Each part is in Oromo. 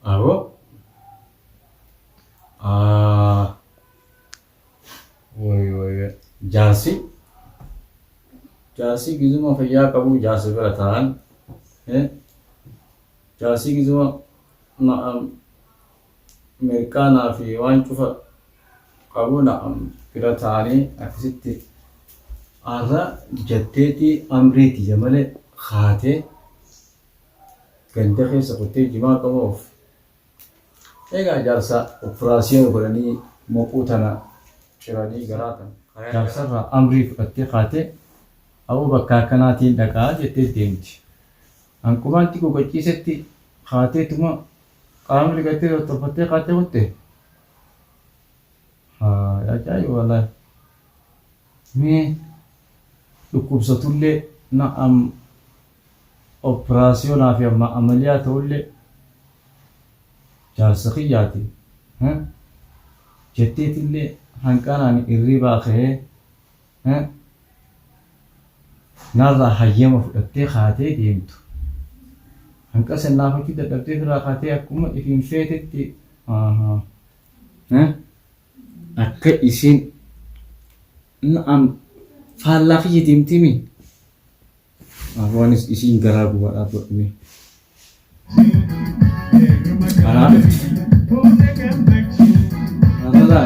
Aboo. Ah. Woy woy woy. Jaarsi. Jaarsi gizuma fayyaa qabu jaarsa bira taa'an. Eh? Jaarsi gizuma na'am mirqaanaa fi waan cufa qabu na'am bira taa'anii akkasitti har'a jetteetii amrii tiyya malee kaatee ganda keessa kuttee jimaa qabuuf Egaa jaarsa opiraasiyoona godhanii moquu tana ciranii garaa tana. Jaarsarraa amrii fudhattee kaatee aboo bakka akkanaatiin dhaqaa jettee deemti. Hanqumaan xiqqoo gad ciisetti kaateetuma qaama dhiqattee tottolfattee kaatee kutte. Haa ajaa'iba wallaahi. Mee dhukkubsatullee na'am Opiraasiyonaa fi amma amaliyaa ta'ullee jaarsa kiyyaati huh jetteetillee hanqanaan irribaa ka'ee huh narraa hayyama fudhattee kaatee deemtu. Hanqa san laafachuu dadhabdee ofirraa kaatee akkuma ifiin feetetti ahaa huh akka isiin na'am faallaa kiyya deemtiimi. Afoonis isiin garaa gubaa dhaabbadhu mee. Anaa dhufti. Anaa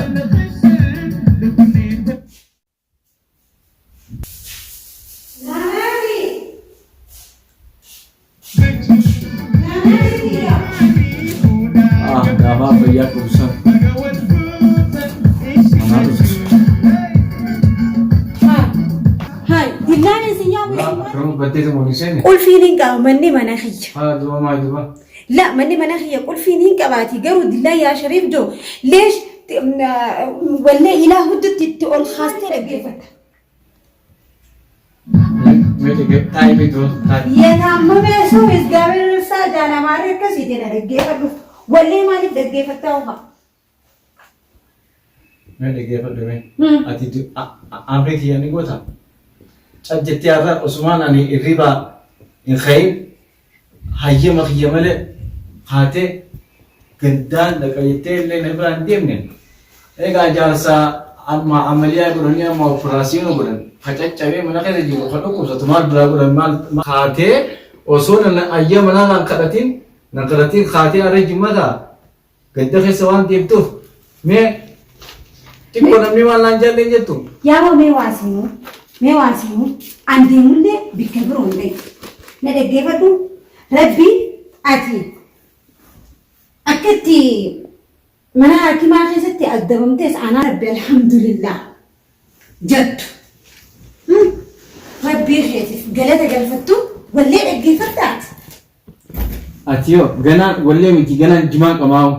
Ah, gaafaa fayyaa qabu san. Anaa dhufti. Hai, dillaan isin yaamu isin maal? Akkam baddee tumu hin seenne. Qulfiin hin qaba manni mana kiyya. Haa duba maa duba. La manni mana kiyya qulfiin hin qabaati garuu dillaan yaa shariif joo leesh wallee ilaa huddutti itti ol kaastee dhaggeeffatta. Mee dhigee taa'ii mee duba taa'ii. Yetaammamee soo isgaabeen ibsaa jaalamaarri akkasiitiin dhaggeeffadhu. Wallee maaliif dhaggeeffattaa ofa? Mee dhaggeeffadhu mee. Ati amrii kiyya ni goota. Cal jettee har'a osumaan ani irribaa hin ka'in hayyama kiyya malee kaatee gandaan dhaqa jettee illee na biraa hin deemne. Egaa jaarsa amma amaliyaa godhanii amma operaasiyoona godhan ka caccabee mana keessa jiru ka dhukkubsatu maal biraa godhan maal kaatee osoo nan hayyama naan kadhatin nan kadhatin kaatee har'a jimmataa Gadda keessa waan deemtuuf mee xiqqoo namni maal naan jaallee hin jettu. Yaaboo mee waa siinuu mee waa siinuu an deemullee bikka biroo hin dhayu. Na dhaggeeffadhu rabbi ati akka itti mana haakimaa keessatti addabamtees anaa rabbi alhamdulillah jettu. Rabbii keetiif galata galfattu wallee dhaggeeffadhaa ati. Ati yoo ganaan wallee miti ganaan jimaa qamaa'u.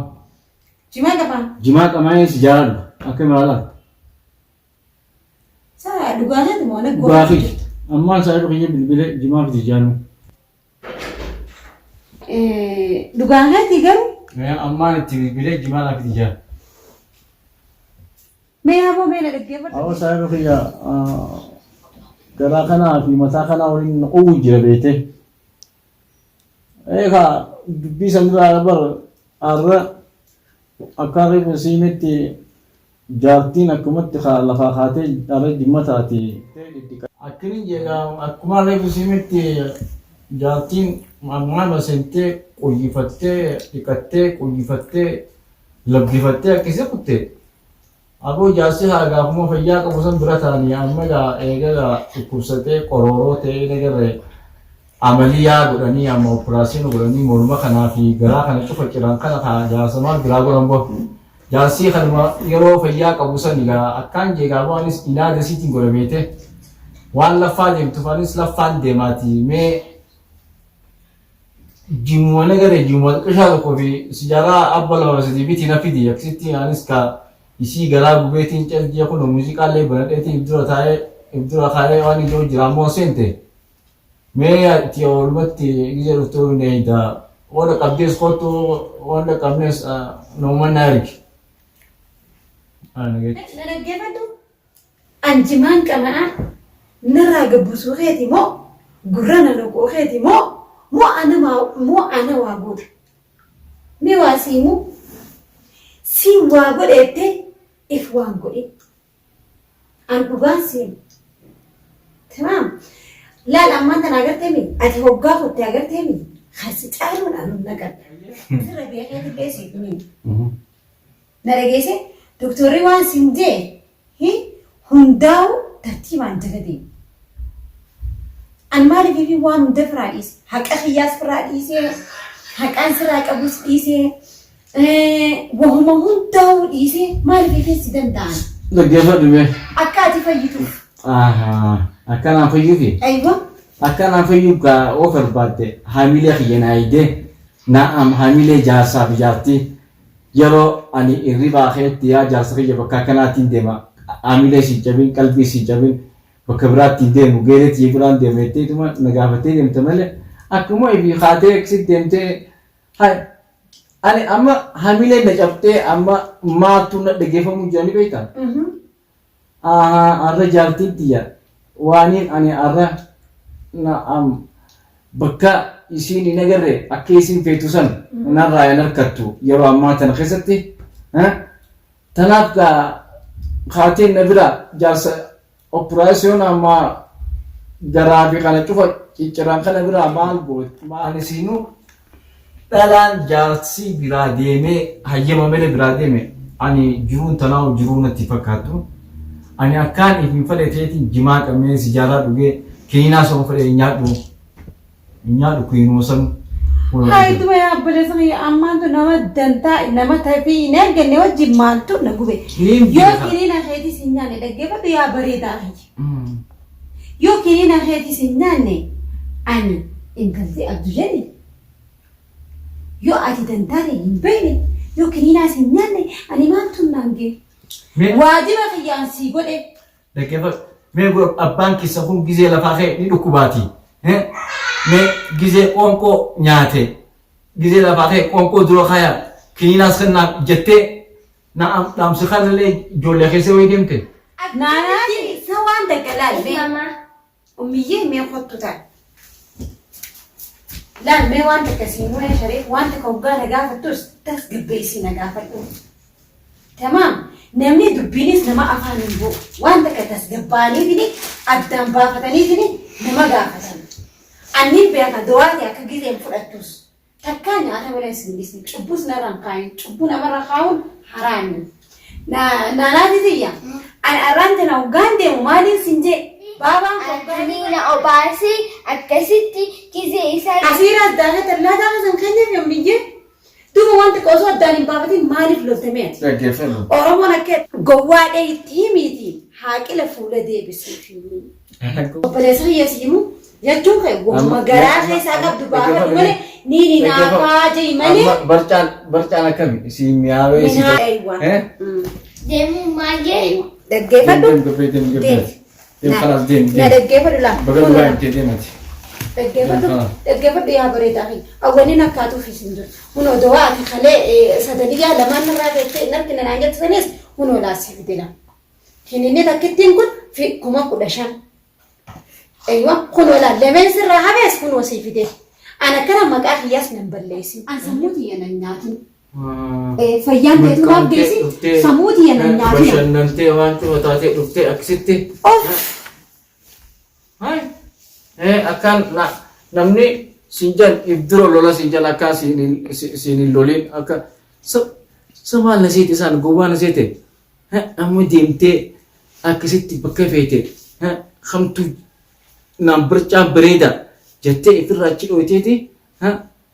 Jimaa qabaa? Jimaa qamaa'ee si jaaladha. Akka ilaalaa. Saa dhugaa keeti moo ana Dhugaa kiyya. Ammaan saayiba kiyya bilbilee jimaa fiti jaanu. Dhugaa keeti garuu. Ammaan itti bilbilee jimaa naa fiti jaanu. Mee aboo mee na dhaggeeffadhu. Awwa saahiba kiyya garaa kanaa fi mataa kanaa waliin uwwu jira beete. Eegaa dubbii sanirraa bar har'a akka reefu siimitti jaartiin akkumatti lafaa kaatee har'a jimma taati. Akkinin jedha akkuma reefu siimitti jaartiin ammaama seentee quyyifattee dhiqattee quyyifattee labbifattee akkasii kutte. Aboo jaarsi haa gaafuma fayyaa qabu san bira taanii amma egaa eega egaa dhukkubsatee qorooroo ta'ee hin agarre amaliyaa godhanii amma operaasiyoona godhanii morma kanaa fi garaa kana cufa ciran kana kaa jaarsa maal biraa godhan boo jaarsii kanuma yeroo fayyaa qabu san egaa akkaan jee egaa boo anis inaada isiitiin godha beete waan laffaa deemtuuf anis laffaan deemaati mee Jimuma nagare jimuma xiqqishaa tokko fi sijaaraa abba lama sadii biti na fidi akkasitti anis ka isii garaa gubeetiin cal jee kun muuziqaallee banadheetiin if dura taa'ee if dura kaa'ee waan ijoo jira ammoo seente mee ati oolumatti gizee dhuftuu ni eeyda waan qabdees kottu waan qabnees namuman na ergi. Na dhaggeeffadhu. An jimaan qama'aa narraa gabbisuu keeti moo gurra na naquu keeti moo Moo ana moo ana waa goota? Mee waa sii himuu? Siin waa godhe jettee if waan godhin. An dhugaan si hima. Tamaam. Laal ammaan tana agarteemi ati hoggaa kutte agarteemi kan si caaluun anu naqadha. Sirra beekeetillee siif himi. Na dhageesse doktorri waan siin jee hundaa'u tartiibaan jala deemi. An maaliif fi waan hunda firaa dhiise? Haqa kiyyaas firaa dhiisee, haqaan sirraa qabus dhiisee, wahuma hundaa'uu dhiisee maaliif fi si danda'an? Dhaggeeffadhu mee. Akka ati fayyituuf. Akka naan fayyuufi. Aywa. Akka naan fayyuuf gaa oo barbaadde haamilee kiyya naa eegdee naam haamilee jaarsaa fi jaartii yeroo ani irribaa keetti yaa jaarsa kiyya bakka akkanaatiin deema haamilee siin cabin qalbii siin cabin bakka biraatti hin deemu geeree tiyya biraan deema jetteetuma na gaafattee deemta malee akkuma ifi kaatee akkasitti deemtee hay ani amma hamilee na cabxee amma maaltu na dhageeffamuu jira ni beektaa? Har'a jaartiin tiyya waaniin ani har'a na am bakka isiin hin agarre akka isiin feetu san narraa hin harkattu yeroo ammaa tana keessatti Tanaaf gaa kaateen na bira jaarsa operaasiyoon amma garaa fi kana cufa cicciran kana biraa maal gooti maal isiinuu dhalaan jaarsi biraa deemee hayyama malee biraa deeme ani jiruun tanaa jiruu natti fakkaattu ani akkaan if hin fedhe ta'eetiin jimaa qabnee sijaaraa dhugee kiniinaa soon fedhe hin nyaadhu. Hin nyaadhu keenuma sanu. Hayi duba yaa obboleessa kiyya ammaan tun nama dantaa nama tafii hin arganne wajjin maaltu na gube. Niin Yoo beeka. kiniina keetis hin nyaanne dhaggeeffadhu yaa bareedaa kiyya. Yoo kiniina keetis hin nyaanne ani intalti abdu jedhi yoo ati dantaa ta'e hin beekne yoo kiniinaas hin nyaanne ani maaltu naan gee. Mee Waajiba kiyyaan sii godhe. Dhaggeeffadhu. Mee abbaan keessa kun gizee lafaa ka'e ni dhukkubaati. Mee gizee qoonqoo nyaate gizee lafaa ka'e qoonqoo dura kaya kiniinaas kennaa jettee na dhaamsi kanallee ijoollee keessa wayii deemte. Naanaati sa waan takka laal mee. Mama. Ummiyyee mee kottu ta'i. Laal mee waan takka siin himee Shariif waan takka hoggaa na gaafattus tasgabbeessii na gaafadhu. Tamaam namni dubbiinis nama afaan hin bu'u. Waan takka tasgabbaa'aniitini addaan baafataniitini nama gaafatan. Annin beeka dowaati akka gizeen fudhattus. Takkaa nyaata malee sin dhisne cubbus narra hin kaayin cubbuu namarra kaa'uun haraami. Naanaati tiyya ani arraan tana hoggaan deemu maaliin sin jee baabaan koo hoggaan Kaniina obaasee akkasitti gizee isaa asiiraas daakee tallaa gaafa san keenyaaf yommiyyee duuba wanti osoo addaan hin baafatin maaliif loltamee ati? Dhaggeeffadhu. Oromoon akka gowwaadhee itti himiiti haaqila fuula deebisuufi. Obboleessa kiyya si himu jechuun kee wahuma garaa keessaa qabdu baafadhu malee ni ni naafaa jei malee. Amma barcaan barcaan akkami si mi'aawee si Minaa eeywa. Eh? deemuu maayee Dhaggeeffadhu. Deem gabbee deem gabbee. Deem. Deem kalaas deem Na deem. dhaggeeffadhu laa. Baga dhugaa himtee deemati. Dhaggeeffadhu. Deem kalaas. Dhaggeeffadhu yaa bareedaa kiyya. Awwaniin akkaatuuf isin jiru. Kunoo dawaa ati kalee sadaniyyaa lamaan irraa feettee hin argine naan jettu sanis kunoo laasii fidela. Kininni takkittiin kun fi 15,000. Eeywa kunoo laal lameen sirraa hafees kunoo sii fide. An akkana maqaa kiyyaas nan balleessin. An sammuu tiyya nan nyaatin. Fayyaan teetuu naaf geessi sammuu tiyya nan nyaatin. Bashannantee waan cufa taatee dhuftee akkasitti. Of! Hai. Akkaan namni siin jal if dura lola siin jal akkaa siin hin lolin akka sa maal na seete isaan gowwaa na seete. Amma deemtee akkasitti bakka feete hamtu naan barcaa bareeda jettee ifirraa achi dhooyteeti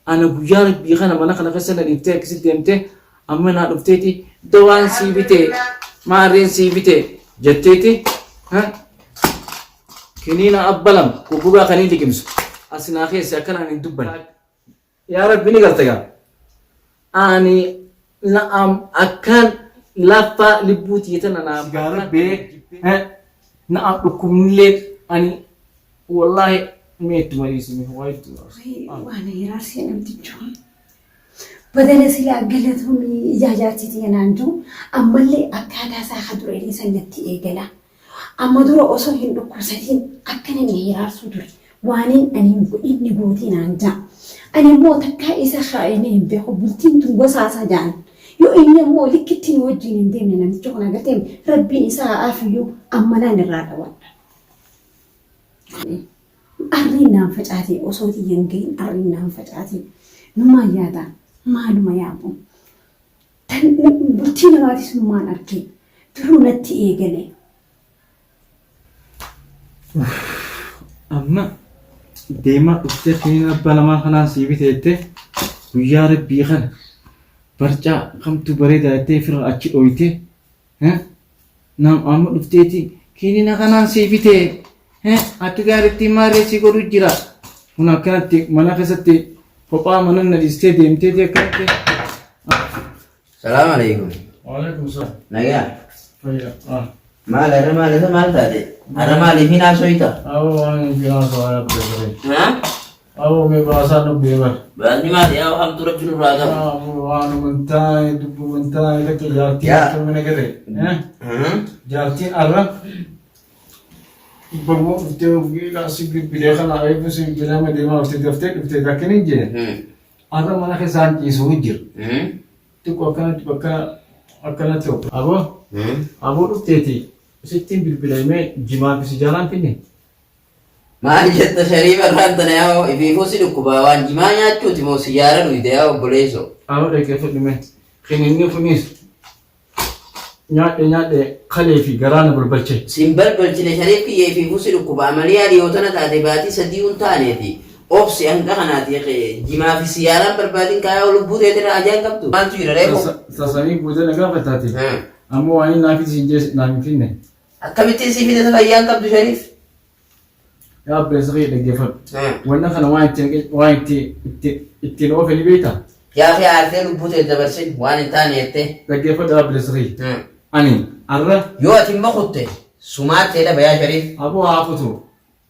ana guyyaa rabbii kana mana kana keessa na dhiiftee akkasitti deemtee amma naa dhufteeti dawaan sii bite maarreen sii bite jetteeti kiniina abba lama goggogaa kan hin liqimsu as naa keessa akkanaan hin dubbanne. Yaa Rabbi ni garta gaa. Ani na'am akkaan laffaa libbuu tiyya tana naaf. Gaa Rabbi na'am dhukkubnillee ani wallaahi mee ittuma dhiisime waa ittuma. Waan hiraarsi namtichi kun. Badala silaa galatoomii ijaa jaartii tiyya naan jiru ammallee akkaataa isaa ka duranii san natti eegala. Amma dura osoo hin dhukkubsatiin akka inni na hiraarsuu ture. Waaniin ani hin godhin ni gootii naan ja'a. Ani immoo takkaa isa kaa'inee hin beeku bultiin tun gosaasa jaan. Yoo inni immoo likkitti nu wajjin hin deemne namicha kun agartee rabbiin isaa haa afiyyuu ammalaan irraa dhawadha. Arriin naan facaatee osoo tiyya hin gahin arriin naan facaatee numaan yaada maaluma yaabu. Tan bultii namaatis numaan argee duruu natti eegale. Amma deemaa dhuftee kiniin abbaa lamaa kanaan sii biteette guyyaa rabbii kana barcaa kamtu bareedaa jettee firra achi dhooyte nam amma dhufteeti kiniina kanaan sii bitee akka gaariitti maarree sii godhu jira kun akkanatti mana keessatti kophaa mana na dhiistee deemteeti akkanatti. Salaam alaikum. Waalaikum salaam. Nagaa. Fayyaa. Ah. Maal har'a maal isa maal taate? Har'a maaliif hin haasoyta? Aboo waan hin jiraa so'aa yaabbe. Ha? Aboo mee baasaa nu beebar. Baasni maali yaa hamtuu rabbi nurraa qabu. Aboo waan umantaa dubbu umantaa takka jaartiin Yaa. akka mana gare. Jaartiin arra baguma dhuftee si bilbilee kana eebbu si bilbilee ma deemaa dhuftee daftee dhuftee takka ni jee. Arra mana keessaan ciisuu jira. Xiqqoo akkanatti bakka akkanatti obbo. Aboo aboo dhufteeti sittiin bilbilamee jimaa fi sijaaraan finne. Maal jetta shariifa irraan tana yaa ifiifuu si dhukkubaa waan jimaa nyaachuuti moo sijaara dhuyde yaa obboleessoo. Aboo dhaggeeffadhu mee. Kininni kunis nyaadhe nyaadhe kalee fi garaa na balbalche. Sin balbalchine shariif kiyya ifiifuu si dhukkuba amaliyaa dhiyoo tana taate baatii sadii hun taaneeti obsi hanga kanaati jimaa fi siyaaraan barbaadin kaayaa lubbuu teetirra ajaan qabdu maaltu jira reefu. Sasanii guutee na gaafataati. Ammoo waan inni naafis hin jees naaf hin finne. Akkamittiin si fide fayyaan qabdu shariif. Yaa obboleessa kiyya dhaggeeffadhu. Wanna kana waan ittiin waan itti itti ittiin oofe ni beektaa? Yaa fi aartee lubbuu tee dabarsin waan hin taane jettee. Dhaggeeffadhu yaa obboleessa kiyya. Ani har'a Yoo ati immoo kutte sumaattee dhaba yaa shariif. aboo haa kutu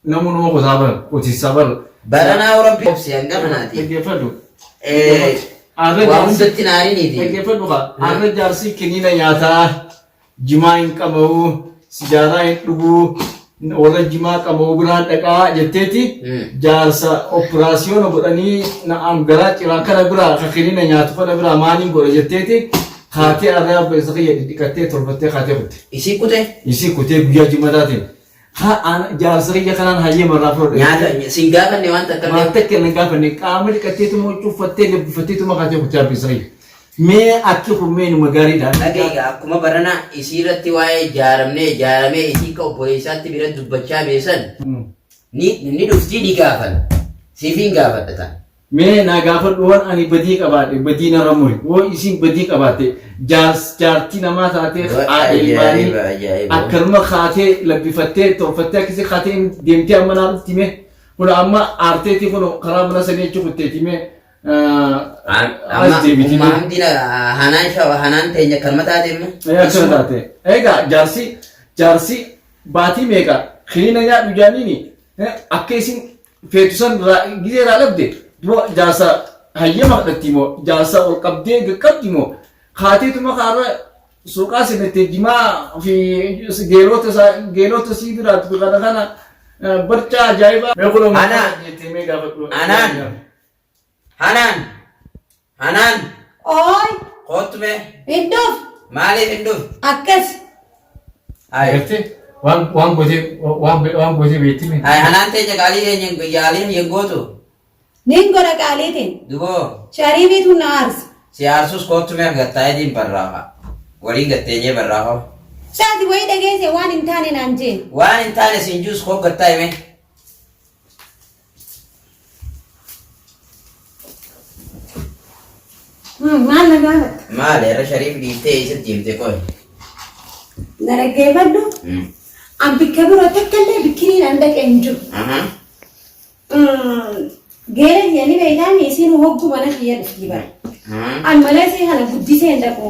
namuu nama kutaa bara qotiisaa bara. Baranaa rabbi obsi hanga kanaati. Dhaggeeffadhu. Waa hundatti naariniiti. Dhaggeeffadhu kaa har'a jaarsi kiniina nyaataa jimaa hin qama'u sijaaraa hin dhuguu warra jimaa qama'u biraan dhaqaa jetteeti jaarsa operaasiyoona godhanii na'am garaa ciraa kana biraa ka kiniina nyaatu kana biraa maaliin godha jetteeti kaatee har'a obboleessa kiyya dhidhiqattee tolfattee kaatee kutte. Isii kute Isii kutee guyyaa jimataatiin haa ana jaarsa kiyya kanaan hayyama irraa fudhadhe. nyaata sin gaafanne waan takka Maal illee. takka hin gaafanne qaama dhiqatteetuma huccuu uffattee leebbifatteetuma kaatee kuttee obboleessa kiyya. Mee akki kun mee numa gaariidha. Dhageega akkuma barana isii irratti waa'ee ijaaramnee ijaaramee isii ka obboleessaatti bira dubbachaa beesan ni ni dhuftii ni gaafan. Siifiin gaafadha ta'a. Mee naa gaafadhu waan ani badii qabaadhe badii narra muri woo isiin badii qabaatte jaartii namaa taatee haadha ilmaanii Ajaa'iba ajaa'iba. akkanuma kaatee labbifattee tolfattee akkasii kaatee deemtee amma naa dhufti mee kun amma aarteetii kun karaa mana sanii achi kutteeti mee Amma as deebiti umma mee. hamdiin hanaan shawa hanaan teenya kanuma taate immoo. Akkana taate egaa jaarsi jaarsi baatii meeqa kiniina nyaadhu jaaniini akka isin feetu san gizee irraa dhabde duba jaarsa hayyama kadhatti moo jaarsa ol qabdee qaqqabdi moo kaateetuma kaarra suuqaa seenattee jimaa fi geelota isaa geelota sii biraatu kana kana barcaa ajaa'ibaa. Mee kun Ana- jettee mee gaafadhu. Anaan. Hanaan hanaan Ooy kootu mee hin dhufu maaliif hin dhufu? akkas. Hayi Gartee waan waan gootee waan waan gootee beekti mee. hayi hanaan teenya qaalii keenya yaalii hin gootu Nin godha qaaliitiin. duboo Shariifiitu na aarsa. si aarsus kootu mee gattaa'eetiin barraafa waliin gatteenyee barraafa Saati wayii dhageesse waan hin taane naan jeen. waan hin taane siin juus koo gattaa'e mee. Maal na gaafatta? Maali irra shariif dhiiftee eessatti deemte qoy? Na dhaggeeffadhu. An bikka biroo takka illee bikkiniin an dhaqe hin jiru. Geera kiyya ni beektaa isiin hoggu mana kiyya dhuftii bara. An mana isii kana guddisee hin dhaqu.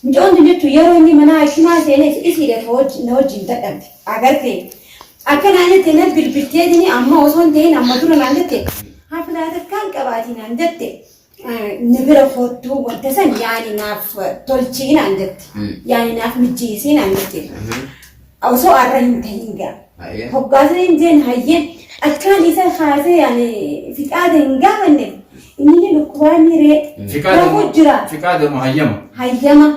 Mucoon tun jechuun yeroo inni mana hakimaa seenes isiidha na wajjin dadhabde. Agartee akka naan jette na bilbilteetini amma osoo hin ta'in amma dura naan jette hafilaa takkaan qabaatii naan jette na bira koottuu wanta san yaani naaf tolchii naan jette. Yaani naaf mijjeessii naan jette. Osoo arra hin tahin gaa. Hoggaasa hin jeen hayyee akkaan isa kaasee yaani fiqaada hin gaafanne inni dhukkubaa inni ree rafu jira. Fiqaada moo hayyama? Hayyama.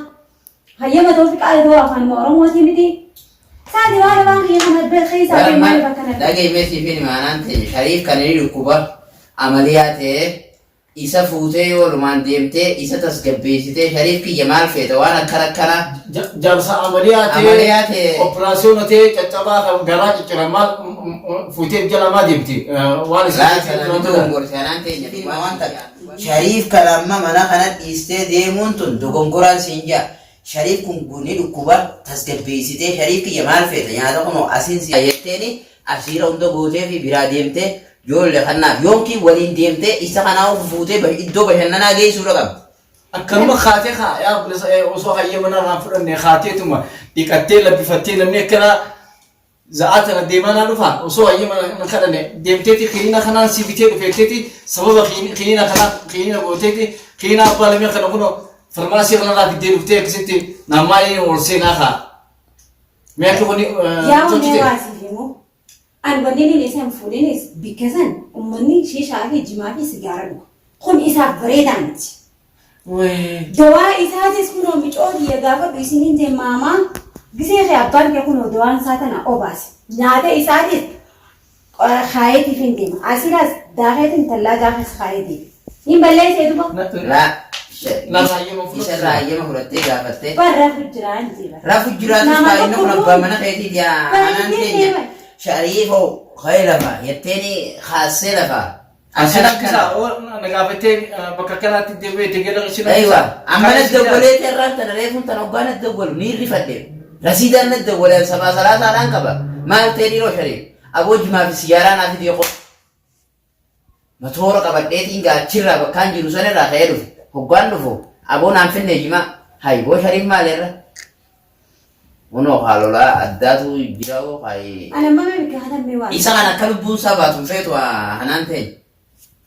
Hayyama ta'uu fiqaada ta'uu afaan Oromootii miti. Saati waan afaan kiyya kana keessaa fi maaliif akkana ta'e? Dhagee meesii fi maanaan ta'e Shariif kan inni dhukkuba amaliyaa ta'e isa fuutee yoo walumaan deemtee isa tasgabbeessitee Shariif kiyya maal feeta waan akkana akkanaa Jaarsa amaliyaa Amaliyaa ta'e ta'e. operaasiyoona ta'e caccabaa kan garaa cicciramaa fuutee jalamaa deemti. Waan Shariif kan amma mana kana dhiistee deemuun tun dogongoraan siin jaa. Shariif kun ni dhukkuba tasgabbeessitee Shariif kiyya maal feeta nyaata kunoo asiin si jetteeni asiira hunda gootee fi biraa deemtee ijoollee kanaaf yookiin waliin deemtee isa kanaa fuutee iddoo bashannanaa geessuudha qabdi. Akkanuma kaatee kaa yaa bilisa osoo hayyama narraa fudhanne kaateetuma dhiqattee labbifattee namni akkana za'aa tana deemaa naa dhufa osoo hayyama na kadhanne deemteeti kiniina kanaan si bitee dhufeetteeti sababa kiniina kanaa kiniina gooteeti kiniina abbaa lamee kana kunoo farmaasii kanarraa fiddee dhuftee akkasitti naammaa inni ol seenaa kaa. Mee akka kuni Yaa mee waa siif himu. An wanni inni isa hin fuudhinis bikka san uummanni shiishaa fi jimaa fi sigaara dhuga. Kun isaaf bareedaa miti. Dawaa isaatis kunoo micoo tiyya gaafadhu isiniin jee maamaa gisee kee abbaan kee kunoo dawaan isaa tana obaase. Nyaata isaatis kaayeetiif hin deema. Asiiraas daakeetiin tallaajaa keessa kaayee deema. Hin balleessee duba. Laa Narraa hayyama fudhatte. Isarraa hayyama fudhattee gaafattee. Bar rafu jiraan jira. Rafu jiraatus Nama baay'ina kun tokko abbaa mana keetiiti yaa anaan Baay'ee keenya. deema. Shariifoo ka'ee lafa jetteeni kaassee lafa. Asin akkisaa na gaafattee bakka kanaatti deebi'ee tegeela isin Aywa, amma na dawwalee irraan tana reefuun tana hoggaa na dawwalu ni rifadhe. Rasiidaan na dawwalee sabaa salaasaadhaan qaba. Maal ta'e dhiiroo Shariif? Aboo jimaa fi siyaaraa naa fidee qofa. Matoora qabadheetiin gaachirraa bakkaan jiru sanirraa ka'ee dhufe. Hoggaan dhufu aboo naan finne jimaa. Hayi boo Shariif maalirra? Kunoo haalolaa addaatu jira hoo hayi. Ana mama bikka hatamee waa. Isa kan akka lubbuun isaa baatu hin feetu hanaan ta'e.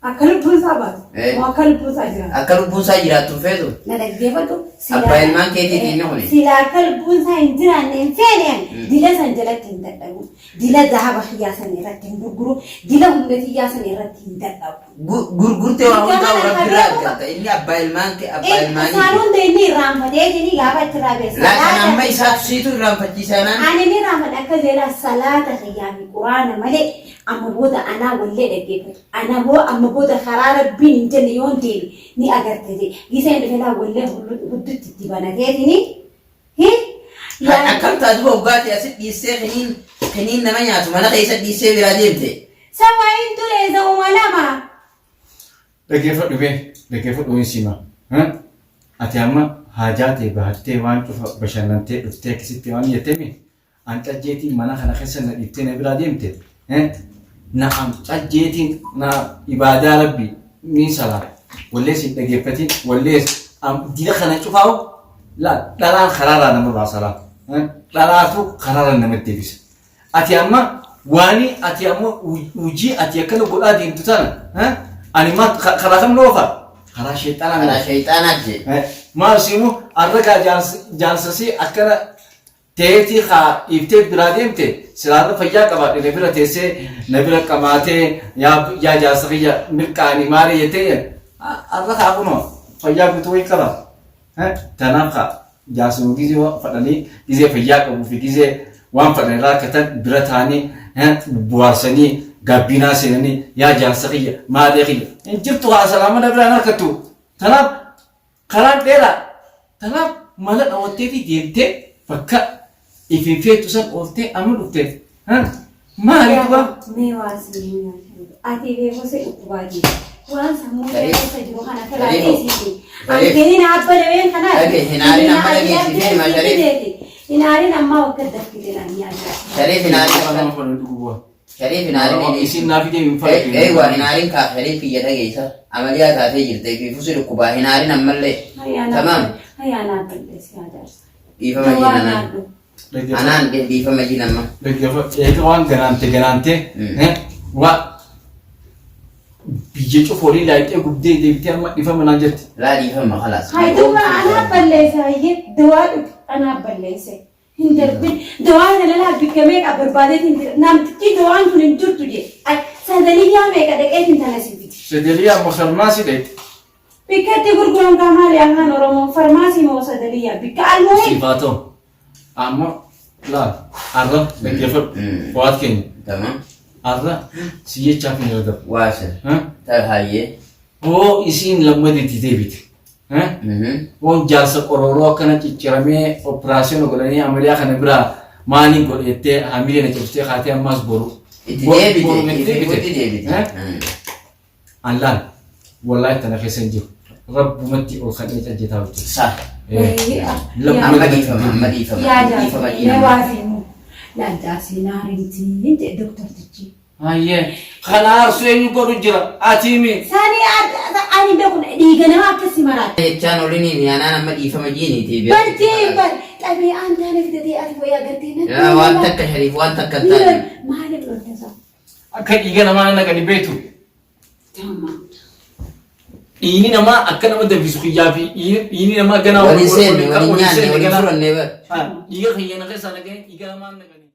Akka lubbuun isaa baatu. Eh. Moo akka lubbuun isaa jiraatu. Akka lubbuun isaa jiraattu hin feetu. Na dhaggeeffadhu. Abbaa ilmaan keetiiti inni kuni. Silaa akka lubbuun isaa hin jiraanne hin feene ani dila san jalatti hin dadhabu. Dila zahaba kiyyaa san irratti hin gurguru. Dila humna kiyyaa san irratti hin dadhabu. Gurgurtee waa hundaa Gama rabbi irraa kana argatta. Inni abbaa ilmaan kee abbaa Isaan ilmaanii. hunda inni irraanfatee gaafa achirraa ba'e. Laakiin amma isaatu siitu irraanfachiisaa naan. Ani ni raafadha akka zeelaa salaata kiyyaa fi quraana malee amma booda anaa wallee dhaggeeffatu. Ana boo amma booda karaa rabbiin hin jenne yoon deeme ni agarte jee. Giseen dhufe laa wallee huddutti itti banateetini. Akkam taatu hoggaate asit dhiissee kiniin kiniin nama nyaatu mana keessa dhiissee biraa deemte. Saba hin ture za'uma lama. Dhaggeeffadhu bee dhaggeeffadhu hin sima. Ati amma haajaa ta'e bahattee waan cufa bashannantee dhuftee akkasitti waan jetteemi an cajjeetiin mana kana keessa na dhiiftee na biraa deemte. Na am cajjeetiin na ibaadaa rabbi ni salaa wallees hin dhaggeeffatiin wallees dila kana cufaa'u laa dhalaan karaarraa nama baasa laa. Dhalaatu karaarra nama deebisa. Ati amma waani ati amma hojii ati akkana godhaa deemtu tana ani ma karaa kam loofa? Karaa sheexanaa Karaa sheexaanaa jee. Maal simu arragaa jaarsasii akkana teetii kaa dhiiftee biraa deemte silaarra fayyaa qabaadhe na bira teessee na bira qamaatee yaa jaarsa kiyya mirqaanii maali jettee arra kaa kunoo fayyaa guutuu wayii qaba. Tanaaf kaa jaarsuma gizee fadhanii gizee fayyaa qabuu fi gizee waan fadhan irraa akkatan bira taa'anii buhaarsanii gaabbiinaa seenanii yaa jaarsa kiyya maalee kiyya hin jirtu haa salaama na biraan harkattu. Tanaaf karaan dheeraa tanaaf mala dhawatteetii deemtee bakka ifiin feetu san ooltee amma dhufte maali duba Mee waa si hin nyaatan. Ati beeku si dhukkubaa jiru. Waan sammuu kee keessa jiru kana firaa dhiisisi. Ani kiniin abba dameen kanaas. Dhage, hin aarin amma dhageessisee hima, Shariif. Hin aarin ammaa wakka dafkite naan nyaata. Shariif hin aarin. Shariif hin aarin. Isin naa fidee hin fayyadu. Eeywaa hin aarin kaa Shariif kiyya dhageessa. Amaliyaa taatee jirte fi fusi dhukkubaa hin aarin ammallee. Tamaam. Hayyaa naa balleessi yaa jaarsa. Dhiifama Dawaa jiin anaan. nyaadhu. Anaan dhiifama jiin amma. Eega waan ganaante ganaante waa biyya cufa olii laayixee gubdee deebitee amma dhiifama naan jetti. Laa dhiifama khalaas. Hayi duuba anaa balleesse hayyee dawaa dhugi anaa balleesse. Hin darbin. Dawaa kana laa bikka meeqa barbaadeetiin jira. Namtichi dawaan tun hin jirtu jee. Sadaliyyaa meeqa dhaqeetiin tana si fiti. Sedeliyaa amma farmaasii dhayte. Bikka itti gurguran kaa maali afaan Oromoo farmaasii moo sadaliyyaa bikka almuhim. Siif haa ta'u. Amma laal arra dhaggeeffadhu. Fuwaat keenya. Tamam. Arra si jechaaf hin argamu. Waa sir. Hayyee. Hoo isiin lammata itti deebite. Hoon jaarsa qorooroo akkana cicciramee operaasyoona godhanii amaliyaa kana biraa maaliin godhe jettee hamilee na cabsitee kaatee ammaas boru. Itti Boru deebite. itti Itti deebite. deebite. An laal wallaahi tana keessa hin jiru. Rabbumatti ol kadhee cajjetaa hojjeta. Sa. Amma dhiifama. Amma dhiifama. Yaa Dhiifama jaarsi mee dhiifama. waa simu. Laal jaarsi naarintiin jedhe doktortichi. Hayyee kana aarsuu eenyu godhu jira ati mi. Sani ani beeku dhiiga namaa akkasi maraata. Jechaan oliniin yaanaan amma dhiifama jiiniiti. Barjee bar xabi'aan taane fidatee ati wayii agartee natti. Yaa waan takka Shariif waan takka hin taane. Maaliif loltasaa? Akka dhiiga namaa naqani beektu. Dhiigni namaa akka nama danfisu kiyyaa fi dhiigni namaa ganaa Waliin seenne waliin nyaanne waliin furannee bara. Dhiiga kiyya na keessaa naqanii dhiiga namaa naqanii.